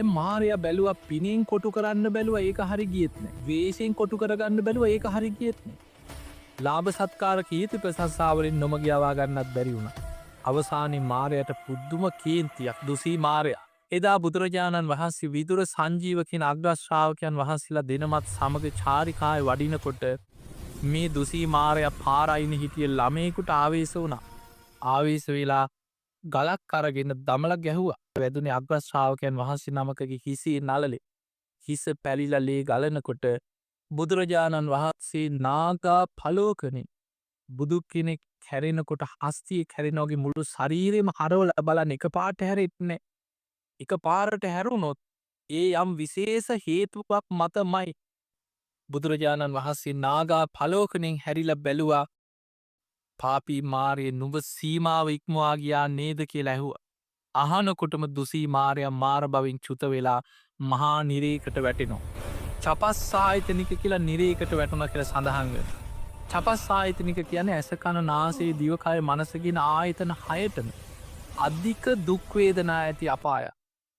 දැන් මාරයා බැලුවා පිනෙන් කොටු කරන්න බැලුවා, ඒක හරි ගියෙත් නෑ. ද්වේෂයෙන් කොටු කරගන්න බැලුවා, ඒක හරි ගියෙත් නෑ. ලාභ සත්කාර කීර්ති ප්‍රශංසා වලින් නොමග යවා ගන්නත් බැරි වුණා. අවසානයේ මාරයාට පුදුම කේන්තියක් දුසී මාරයා. එදා බුදුරජාණන් වහන්සේ විදුර සංජීව කියන අග්‍ර ශ්‍රාවකයන් වහන්සේලා දෙනමත් සමග චාරිකාවේ වඩිනකොට මේ දුසී මාරයා පාර අයින හිටිය ළමයෙකුට ආවේශ වුණා. ආවේශ වෙලා ගලක් අරගෙන දමලා ගැහුවා. වැදුනේ අග්‍ර ශ්‍රාවකයන් වහන්සේ නමකගේ හිසේ නළලේ. හිස පැලිලා ලේ ගලනකොට බුදුරජාණන් වහන්සේ නාගා පලෝකනේ බුදු කෙනෙක් හැරෙනකොට හස්තියෙක් හැරෙනා වගේ මුළු ශරීරෙම හරවලා බලන්න එකපාරට හැරෙන්නේ නැහැ. එකපාරට හැරුණොත් ඒ යම් විශේෂ හේතුවක් මතමයි බුදුරජාණන් වහන්සේ නාගා පලෝකනෙන් හැරිලා බැලුවා. පාපී මාරය නුඹ සීමාව ඉක්මවා ගියා නේද කියලා ඇහුවා. අහනකොටම දුසී මාරයා මාර බවින් චුත වෙලා මහා නිරේකට වැටෙනවා. චපස්සායතනික කියලා නිරේකට වැටුණා කියලා සඳහන් වෙනවා. චපස්සායතනික කියන්නේ ඇස කන නාසය දිව කය මනස කියන ආයතන හයටම අධික දුක් වේදනා ඇති අපාය.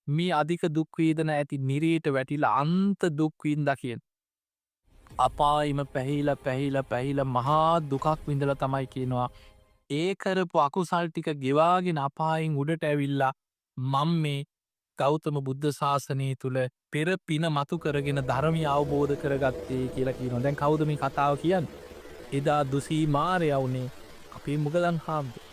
මේ අධික දුක් වේදනා ඇති නිරේට වැටිලා අන්ත දුක් විඳා කියන. අපායිම පැහිලා පැහිලා පැහිලා මහා දුකක් විඳලා තමයි කියනවා. ඒ කරපු අකුසල් ටික ගෙවාගෙන අපායෙන් උඩට ඇවිල්ලා මම මේ ගෞතම බුද්ධ ශාසනය තුල පෙර පින මතු කරගෙන ධර්මය අවබෝධ කරගත්තේ කියලා කියනවා. දැන් කවුද මේ කතාව කියන්නේ? එදා දුසී මාරයා වුණේ අපේ මුගලන් හාමුදුරුවෝ.